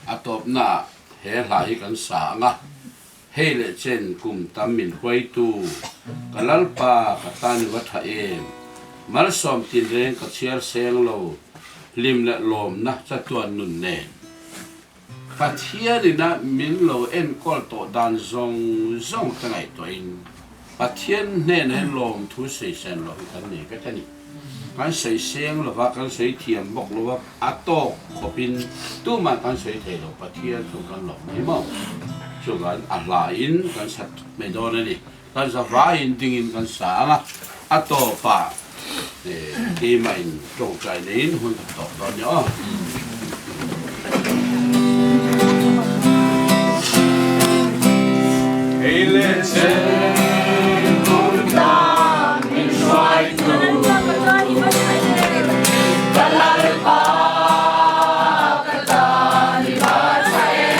A tawpnaah he hla hi kan sa ang a, Hei leh chen kum tam min hruaitu, ka Lalpa ka tan i va tha em? Malsawm tinreng ka chhiar seng lo, hlim leh lawmna chatuan nun nen. Pathianina min lo enkawl tawh dan zawng zawng te ngaihtuahin Pathian hnenah hian lawmthu sawisên loh hi kan nei vek a ni. Kan sawi seng lo va, kan sawi thiam bawk lo va, a tawk khawpin tumah kan sawi thei lo, Pathian chu kan lawm mai maw? Chuvangin a hlain kan sat mai dawn a ni. Kan za vaiin dingin kan sa ang a, a tawpah keimah in tawngtai neiin hun kan tawp dawn nia aw. Hei le chen kum tan min hruaitu ka Lalpa ka tan i va tha em.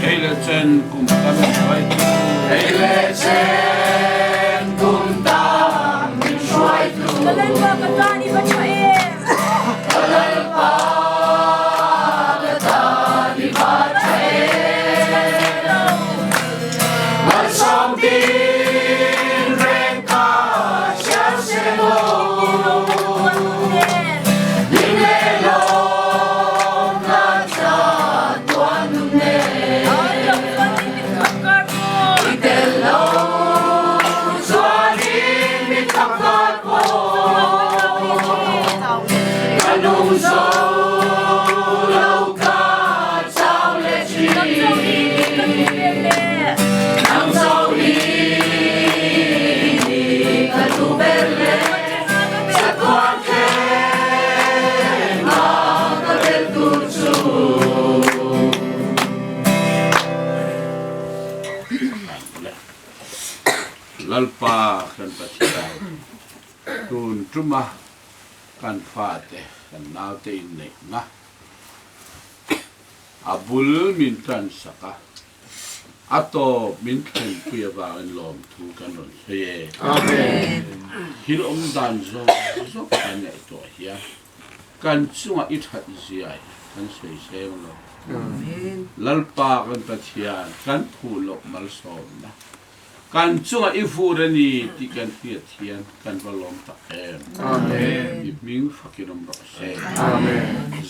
Hei le chen kum tam min hruaitu. Hei le chen kum tam min hruaitu. Ka Lalpa ka tan i va tha em. Ka Lalpa ka tan i va tha em. Malsawm tin reng ka chhiar se law. Hlim le lawm na cha tuan nun nen. I tel lo chuanin mi thlakhat pawh ka nung zo lo ka chau leh thin. Nang chau hi ni ka duh ber le chatuan thleng a ka bel tur chu. Lalpa kan Pathian, tun tuma kan fate, kan naute inneihna a bul min tan sak a. A tawp min thlenpui avangin lawmthu kan rawn sawi e. Thil awm dan zawng zawng kan ngaihtuah hian kan chungah i that zia hi kan sawi seng lo. Lalpa kan Pathian kan phu loh malsawmna kan chungah i vur a ni tih kan hriat hian kan va lawm tak em. I hming fakin awm rawh se.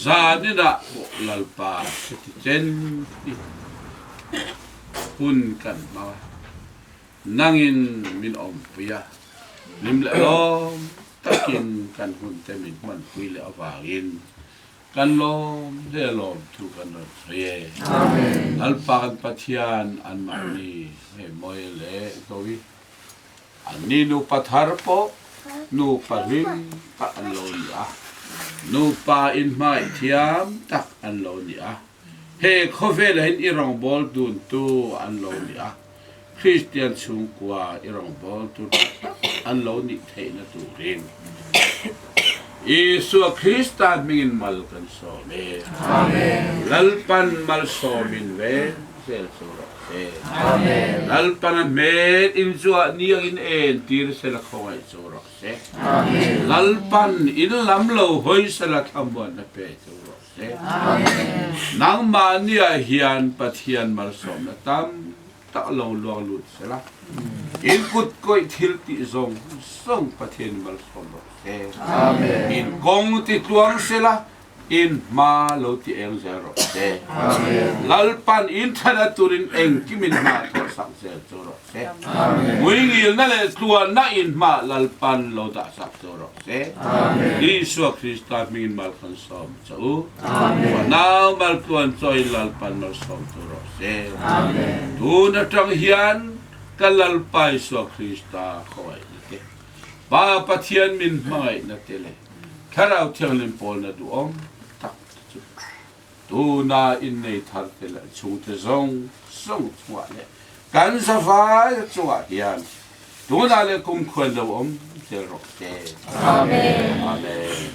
Zaninah pawh Lalpa heti chen hi hun kan hmang a, nangin min awmpui a, hlim leh lawm takin kan hun te min hmanpui leh avangin kan lawm hle lawm thu kan rawn sawi e. Lalpa kan Pathian anmahni hei mawi leh Zoe anni nupa thar pawh nupa hlim tak an lo ni a, nupa inhmangaih thiam tak an lo ni a. He khawvelah hian i rawngbâwl dûntu an lo ni a, Kristian chhûngkua i rawngbâwltu ṭha tak an lo nih theihna tûrin Isua Krista hmingin mal kan sâwm e. Lalpan malsâwmin vêng zêl chu rawh se. Lalpan a hmêl inzuah niangin entîr sela khawngaih chu rawh se. Lalpan in lam lo hawi sela thlamuanna pe chu rawh se. Nangmahniah hian Pathian malsawmna tam tak lo luang lut sela, in kut kawih thil tih zawng zawng Pathian malsawm rawh se. In kawng ti tluang sela, in hma lo ti eng zel rawh se. Lalpan in thana turin engkimin hma thawh sak zel chu rawh se. Muingilna leh tluanna in hma Lalpan lo dah sak chu rawh se. Isua Krista hmingin mal kan sawm che u. Fanau maltluan chawiin Lalpan malsawm chu rawh se. Tun atang hian ka Lalpa Isua Krista khawngaihna te, Pa Pathian min hmangaihna te leh Thlarau Thianghlim pawlna duhawm tak te chu tuna innei thar te leh chhungte zawng zawng chungah leh kan zavai chungah hian Tunah leh kumkhuan lo awm zel rawh se. Amen. Amen.